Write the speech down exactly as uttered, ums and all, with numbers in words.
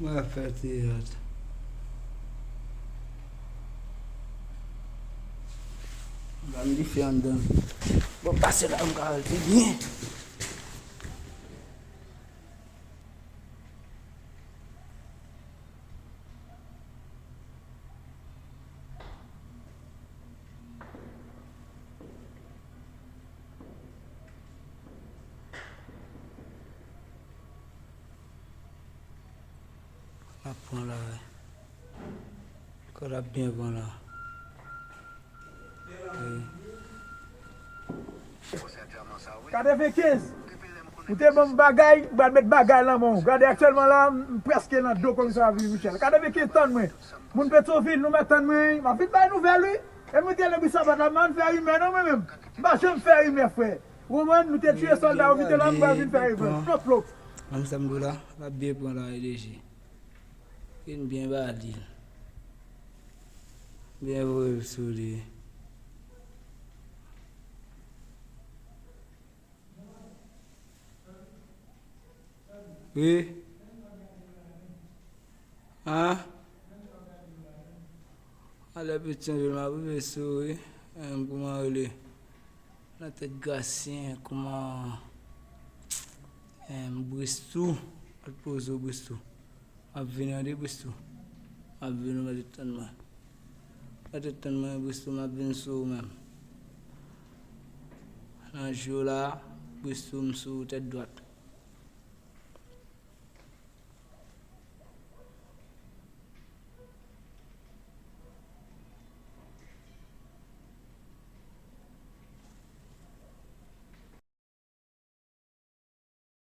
Mwen ap fè teyat. Ban m dife anndan. Bon, pase la, m ka al pi byen. L ap pran la, wi. Kò l ap byen pran la. Wi. Katrevenkenz. Ou te ban m bagay, m pral met bagay nan men w. Gade aktyèlman la, m prèske nan do komisè Vivi Michel. Katrevenkenz, tann mwen. Moun Petyonvil, nou mèt tann mwen, wi. M ap vin bay nouvèl, wi. E mwen te lè bri sabat la, m pa konn fè rimè non, mwen menm. M pa janm fè rimè, frè. Ou konprann? Nou te tiye sòlda yo, kite la, m pral vin fè rimè. Plop, plop. Menm sa m di w la, l ap byen pran la, E D G. Vin byen ba li. Byen voye l sou li. Wi. An? Alè Petyonvil, m ap rive sou, wi. Em, kouman rele? Nan tèt Grasyen, kouman, em, Bristou. Al poze w Bristou. M ap vini an de Bristou. M ap vini, mèt tann mwen. Mèt tann mwen Bristou, m ap vin sou ou menm. Nan jou la, Bristou, m sou tèt dwat.